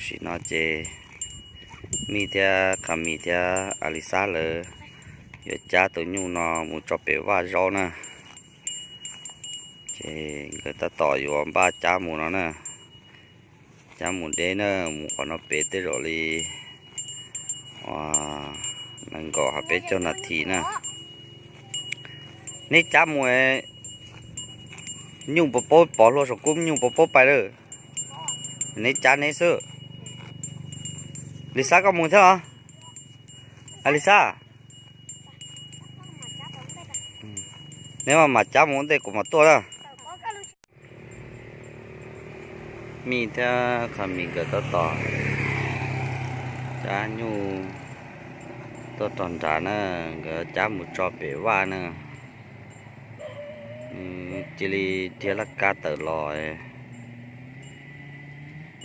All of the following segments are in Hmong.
Tam sim no ces Mij thiab Qha Mis thiab As Lis Xab lawv yuav cab tus nyuj no mus tso pem vaj zaub na. Ces nkawd tab tom yuav npaj cab mus no na. Cab mus deb na, mus qhov no pem tej zaum li nees nkaum hab peb caug nas this na. Neb cab mus, nyuj puas paub pov hlua saum kub, nyuj puas paub pais lawm. Neb cab neb xwb. Lis Xab koj mus thiab os. As Lis Xab, neb mas mam cab mus ua ntej kuv mam tuaj na. Mij thiab Qha Mis nkawd tab tom cab nyuj tuaj rau nrad na, nkawd cab mus tso pem vaj na. Cia li dhia laj kab tawm los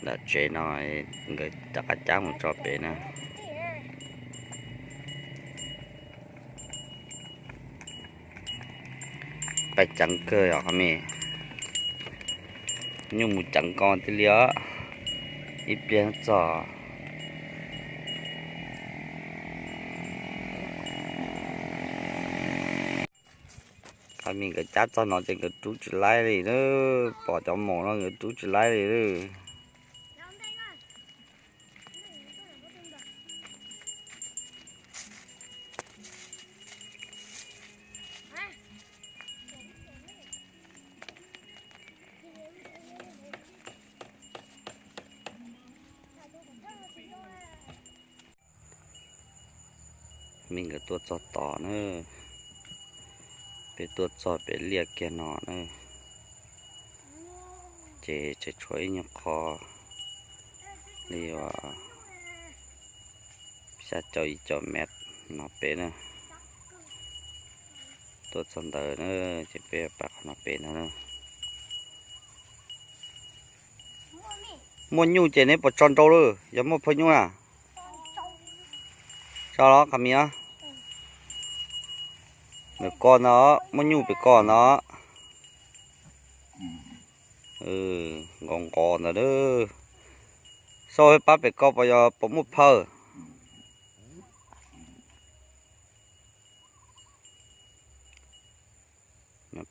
nram tsev no, nkawd rov qab cab mus tso pem na. Pais ceev kawg yom Qha Mis. Nyuj mus ceev ko tiag li os. Ib pliag txog. Qha Mis nkawd cab txog no ces nkawd rub tsis laib li na. Pom cov maum no nkawd rub tsis laib li. Mij nkawd tuaj txog tod na, peb tuaj txog pem liaj kiag no na, ces tseem tshuav ib nyuag qho li uas xya caum yim caum mev no pem na. Tuaj txog ntawd na, ces peb pais qhov no pem no na. Muaj nyuj ces neb puas tso nrau lawm, yog muaj phau nyuj na? Tso los Qha Mis os. Nws ko ntawd, muaj nyuj pem ko ntawd. Nqos nqos ntawd. Xauj pab pem ko puas yog puas muaj phau.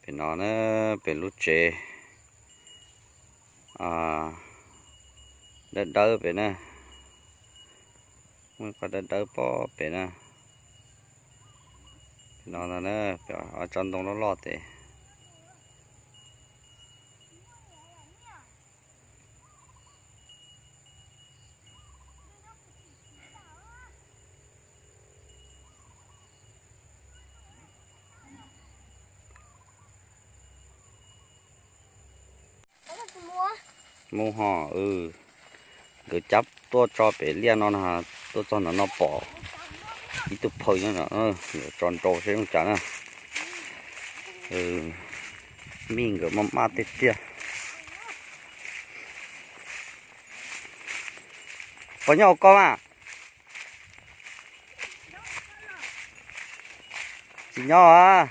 Pem no na, pem lub tsev dawb dawb pem na. Muaj qhov dawb dawb pob pem na. Pem no na, pem tsob ntoo loj loj tes. Mus ho, nkawd cab tuaj tso pem liaj no na, tuaj txog ntawm no pom ib tug phau nyob no, yuav tso nrau seb zoo cas na. Mij nkawd maj maj tiag tiag. Puas nyob hauv ko mas? Tsis nyob.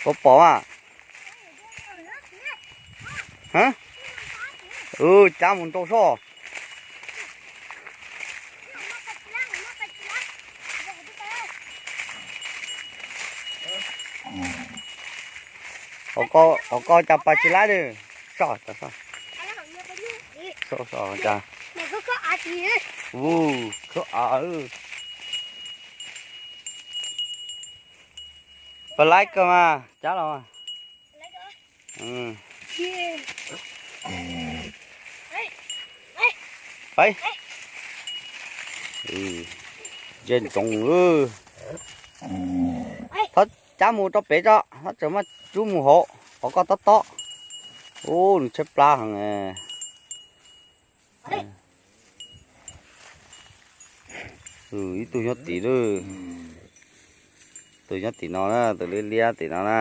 Puas pom mas? Cab mus nrau soj. Hauv ko cas pais tsis laib li. Soj, soj, soj. Ub, khawb av. Pais laib kawg mas cab los. Pais. Ze ntsoov. Thov cab mus rau pem tso, thov tseem muab rub mus hauv qhov ko tob tob. Ub, nws tshaib plab heev. Ib tug nyob tim lawm. Tus nyob tim no na, tus liab liab tim no na.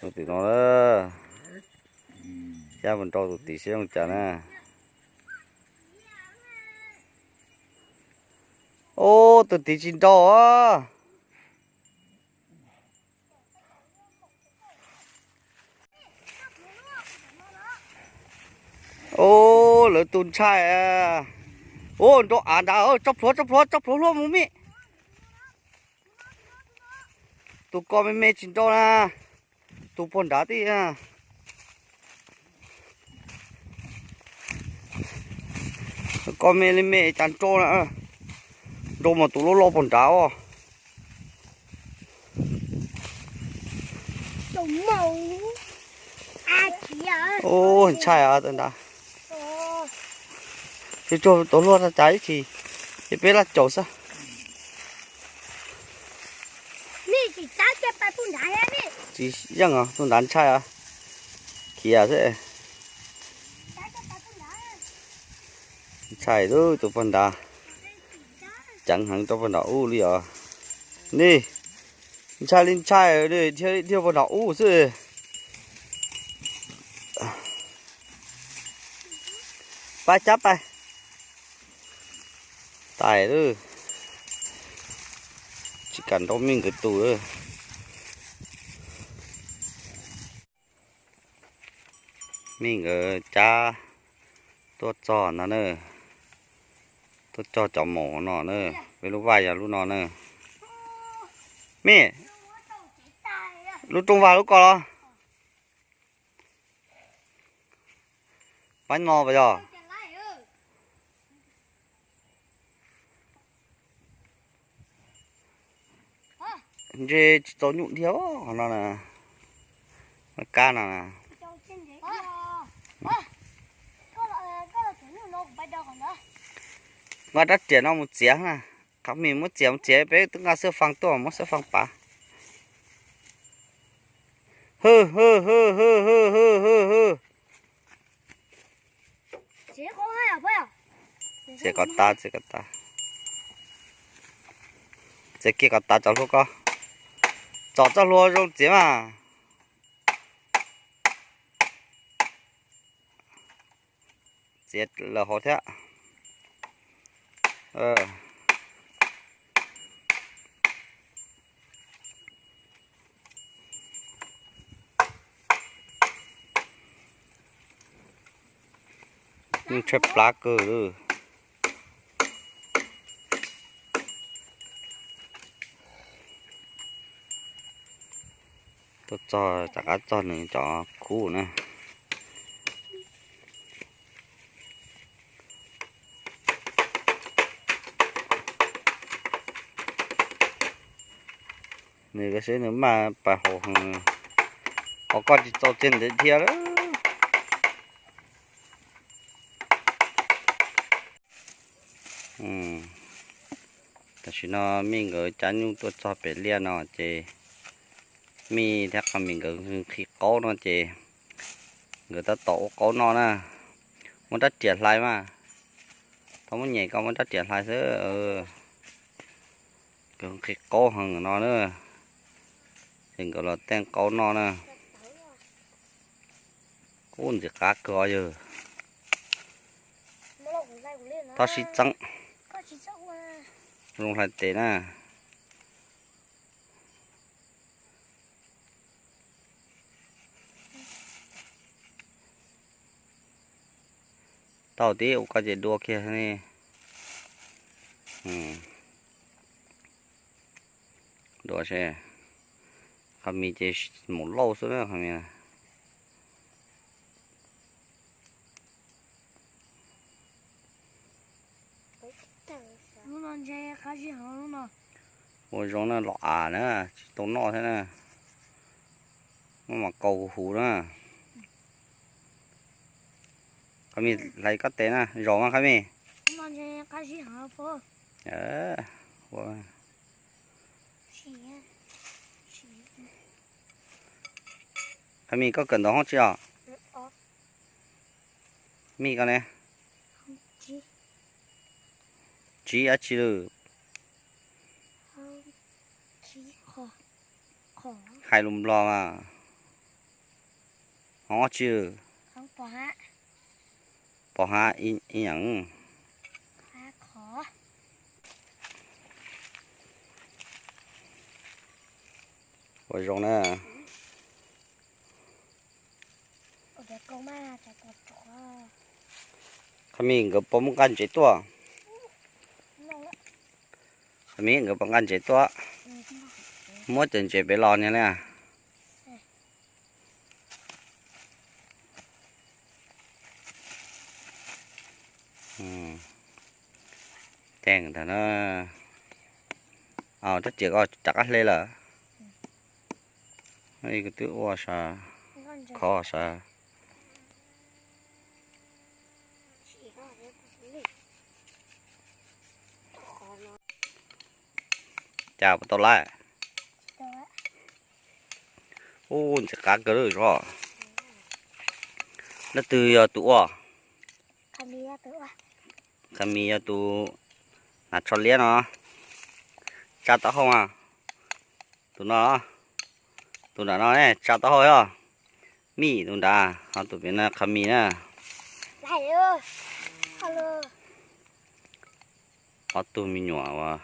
Tus tim no na. Cab mus nrau tus tim seb zoo cas na. Ub, tus tim tsis nrau os. Ub, lawv tus ntshai. Ub, nrau av nrad, tso plhuav, tso plhuav, tso plhuav hlua mus mij. Tus ko me me tsis nrau na, tus pog nrad tib. Tus ko me li me cas nrau na, nrau mas tus loj loj pog nrad os. Ub, ntshai os tus nrad. Tsuag tsuag tus hluas txog cas ib tsis, ces peb laj caum xwb. Tsis yeej os, tus nrad ntshai os, khiav xwb. Ntshai tus pog nrad, ceev heev rau pog nrad ub li os. Ni, ntshai li ntshai, dhia pog nrad ub xwb. Pab cab pab. Tais lawm, tsis kam nrau mij nkawd tus. Mij nkawd cab tuaj txog no na, tuaj txog cov maum no na, peb lub vaj yog lub no na. Mij, lub rooj vag lub ko los? Pab no pas yog? Ntshe tsis txaus nyuj dhia no na, kab no na. Nqa rab riam no mus txiav na. Qhov mis muab txiav mus txiav, peb twb nqa xab fas tuaj muab xab fas pav. Hwj hwj hwj hwj hwj hwj hwj hwj. Txiav kom tas, txiav kom tas. Txiav kiag kom tas tso hlua ko. Tso txoj hlua zoo txiav mas. Txiav lawm hauv thiab. Nyuj tshaib plab kawg. Tuaj txog rov qab txog nws cov khub na. Nws ka seb nws maj pas hauv heev, hos koj tsis txaus txiag ntev dhia lawm. Tam sim no Mij nkawd cab nyuj tuaj txog pem liaj no ces Mij thiab Qhov Mis nkawd nqhis qaub no ces nkawd tab tom ua qaub noj na. Muab rab riam hlais mas, tau muab nyem koj muab rab riam hlais xwb. Nkawd nqhis qaub heev no na, ces nkawd los teej qaub noj na. Ub, ntxim qab kawg os yawg. Txhob sib txeeb, zoo hlais tes na. Tau tib ua koj ces dua kiag ne. Dua seb, Qhov Mis ces mus lauj xwb na Qhov Mis. Ua zoo na, los av na, tsis tau noj thiab na. Muab mas kaus huv na. Qhov Mis hlais koj tes na, zaum mas Qhov Mis. Qhov Mis koj kawm ntawv hoob tsi os? Mij koj ne? Tsiv dab tsi lawm? Hais lus Nplog mas. Hoob dab tsi lawm? Pos hav ib yam. Ua zoo na. Ua zoo na. Qhov mis nkawd puas muaj nqaj ntses tuaj? Qhov mis nkawd puas nqaj ntses tuaj? Muab cov ntses pem los niag li. Teej ntag na. Rab ciam ko rov qab hle lawm. Kuv twb ua sav, khov sav. Cas puas tau lawm? Ub, ntxim qab kawg li os. Leej twg yog tus ua? Qha Mis yog tus hnav tsho liab no. Tsa taub hau. Tus no, tus nram no ne, tsa taub hau os. Mij tus nrad, ho tus pem no Qha Mis na. Ob tug me nyuam uas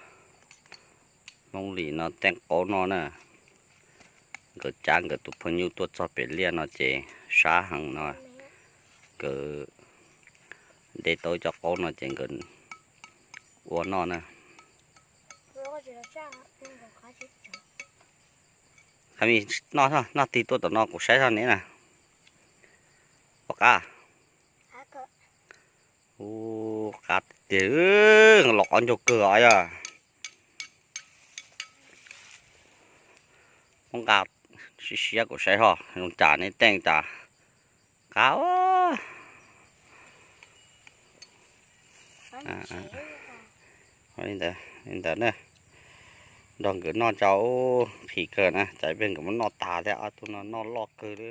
Hmoob Lis no teej qaub noj na. Nkawd cab nkawd tus phooj ywg tuaj txog pem liaj no ces sab heev no, nkawd de tau cov qaub no ces nkawd ua noj na. Qha Mis, noj, noj tig tuaj tom no kuv saib zog ne na. Ua qab. Ub, qab tiag, los qab ncaug kawg os yog. Muab nqa siab siab kuv saib zog zoo cas ne, teej cas qab. Li ntawd na, nrog nkawd noj tso, qhis kawg na, tsam peb nkawd muab noj tas thiab, ob tug no noj loj kawg li.